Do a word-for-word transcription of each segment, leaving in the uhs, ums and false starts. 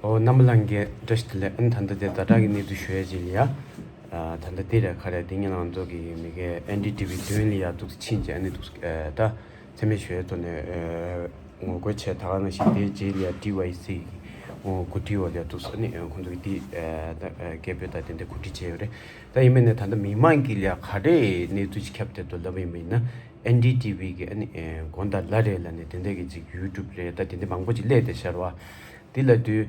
ཨོ། རྣམ་པ་ལྷན་རྒྱས་བཀྲ་ཤིས་བདེ་ལེགས། ཨ་ནི་ད་ལྟ་དེ་ད་དྲག་གི་གནས་ཚུལ་ཞུ་ཡ་ཅིག་ལ་ཡ། ཨ། ད་ལྟ་དེ་རེད། ག་རེ་དེ་ཉིན་ང་ཚོ་གི་མི་གའི་ཨེན་ཌི་ཊི་ཝི་མདུན་ལ་ཡ་འདུག་ཕྱིན་བྱས། ཨ་ནི་འདུག་ཨ། ད་མཚན་སྨད་ཞུ་ཡའི་ཐོག་ནས། ཨ། ངོ་རྒོལ་བྱས། ད་ག་ནང་བཞིན་དེའི་རྗེས་ལ་ཡ་ཊི་ཝའི་སི་གི་འགོ་ཁྲིད་འོག་ལ་ཡ་འདུག་ཨ་ནི་ཁོང་ཚོ་གི་དེ། ཨ། ད་སྐད་འབོད་དང་དེ་འདྲ་གོ་སྒྲིག་བྱས་ཡོད་རེད། ད་ཡིན་པ་ནས་ད་ལྟ་མི་མང་གི་ལ་ཡ་ག་རེ་གནས་ཚུལ་ཅིག་ཁྱབ་བསྡད་འདུག་ལབ་པ་ཡིན་པ་ཡིན་ན། ཨེན་ཌི་ཊི་ཝི་གི་ཨ་ནི་དགོང་དག་ལ་རེད་ལབ་ནས་དེ་འདྲ་གི་ཅིག་ཡུ་ཊུབ་རེད། ད་དེ་འདྲ་མང་པོ་ཅིག་སླེབས་བསྡད་ཤག་རེད་བ། དེ་ལ་དུས་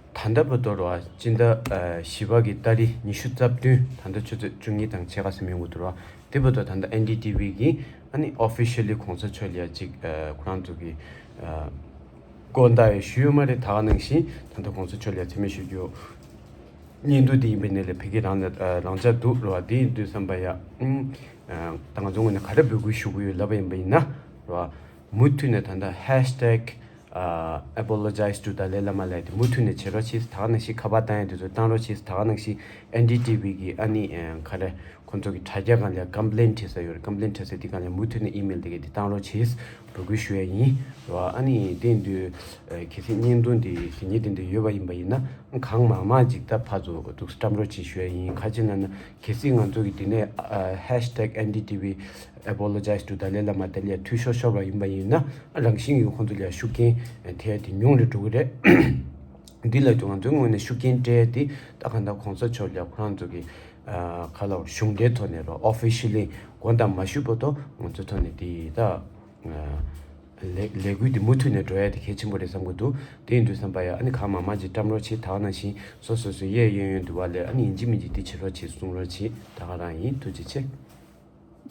ད་ལྟ་བར་དུ་རེད་བ། སྤྱི་ཟླ་ཨ་བཞི་པ་གི་ཏ་རིག་ཉི་ཤུ་རྩ་བདུན། ད་ལྟ་ཆུ་ཚོད་བཅུ་གཉིས་དང་ཕྱེད་ཀ་ཙམ་ཡོང་གི་འདུག་རེད་བ། དེ་བར་དུ་ད་ལྟ་ཨེན་ཌི་ཊི་ཝི་གིས་ཨ་ནི་ཨོ་ཕི་ཤལ་ལི་གོང་ས་མཆོག་ལ་ཡ་ཅིག་ཨ་ཁོ་རང་ཚོ་གི་ཨ་དགོངས་དག་ཡང་ཞུས་ཡོད་མ་རེད། ད་ག་ནང་བཞིན་ད་ལྟ་གོང་ས་མཆོག་ལ་ཡ་མཚན་སྨད་ཞུ་རྒྱུ་བརྙན་ཐུང་དེ་ཡིན་པའི་ནས་ལས་ཕ་གི་རང་ལ་ཨ་རང་འཇགས་འདུག་རེད་བ། དེ་ཡིན་དུས་ཙམ་པ་ཡ། ཨུམ། ཨ། ད་ང་ཚོ་ངོས་ནས་ག་རེ་འབོད་སྐུལ་ཞུ་གི་ཡོད་ལབ་པ་ཡིན་པ་ཡིན་ན་རེད་བ། མུ་མཐུད་ནས་ད་ལྟ་ཧེཤ་ཊེག་ཨ་ཨེ་པོ་ལོ་ཇའི་ཛི་ཊུ་ཏཱ་ལའི་བླ་མ་ལབ་དེ་མུ་མཐུད་ནས་བྱེད་རོགས་བྱེད། ད་ག་ནང་བཞིན་ཁ་པར་བཏང་ཡ་དེ་ཚོ་བཏང་རོགས་བྱེད། ད་ག་ནང་བཞིན་ཨེན་ཌི་ཊི་ཝི་གི་ཨ་ནི་ཨ་ག་རེ་ཁོང་ཚོ་གི་དྲ་རྒྱ་སྒང་ལ་ཀམ་པི་ལེན་བྲིས་ས་ཡོད་རེད། ཀམ་པི་ལེན་བྲིས་ས་དེ་སྒང་ལ་མུ་མཐུད་ནས་ཨི་མེལ་དེ་ག་དེ་བཏང་རོགས་བྱེད། འབོད་སྐུལ་ཞུ་ཡ་ཡིན་རེད་བ། ཨ་ནི་དེ་ཡིན་དུས་ཨ་གལ་སྲིད་བརྙན་ཐུང་དེ་གཟིགས་མཁན་དེ་འདྲ་ཡོད་པ་ཡིན་པ་ཡིན་ན། གང་མང་མང་ཅིག་ད་ཕར་ཚུར་འདུག་བཀྲམ་རོགས་བྱེད་ཞུ་ཡ་ཡིན། ག་ཅི་ལབ་ན། གལ་སྲིད་ང་ཚོ་གི་དེ་ནས་ཨ་ཧེཤ་ཊེག་ཨེན་ཌི་ཊི་ཝི་ཨེ་པོ་ལོ་ཇའི་ཛི་ཊུ་ཏཱ་ལའི་བླ་མ་དེ་ལ་ཡ་འཐུས་ཤོར་ཤོར་བ་ཡིན་པ་ཡིན་ན། རང་བཞིན་གྱིས་ཁོང་ཚོ་ལ་ཡ་ཤུགས་རྐྱེན་ཐེབས་ཡ་དེ་ཉུང་རུ་འགྲོ་གི་རེད། འདི་ལ་དུ་ང་ཚོའི་ངོས་ནས་ཤུགས་རྐྱེན་སྤྲད་ཡ་དེ། ད་གང་ལྟར་གོང་ས་མཆོག་ལ་ཡ་ཁོ་རང་ཚོ་གི་ཨ་ག་ལབ་དགོས་རེད། གཞུང་འབྲེལ་ཐོག་ནས་རེད་བ། ཨོ་ཕི་ཤལ་ལི་དགོངས་དག་མ་ཞུས་བར་དུ་ང་ཚོའི་ཐོག་ནས་དེ་ད་ཨ་ལས་ལས་འགུལ་འདི་མུ་མཐུད་ནས་འགྲོ་ཡ་དེ་གལ་ཆེན་པོ་རེད་བསམ་གྱི་འདུག་དེ་ཡིན་དུས་ཙམ་པ་ཡ་ཨ་ནི་གང་མང་མང་ཅིག་བཀྲམ་རོགས་བྱེད། ད་ག་ནང་བཞིན་སོ་སོ་སོའི་གཡས་གཡོན་གཡོན་དུ་བ་ལ་ཨ་ནི་ཡིན་གཅིག་མིན་གཅིག་དེ་བྱེད་རོགས་བྱེད། གསུང་རོགས་བྱེད། ད་ག་རང་ཡིན། ཐུགས་རྗེ་ཆེ།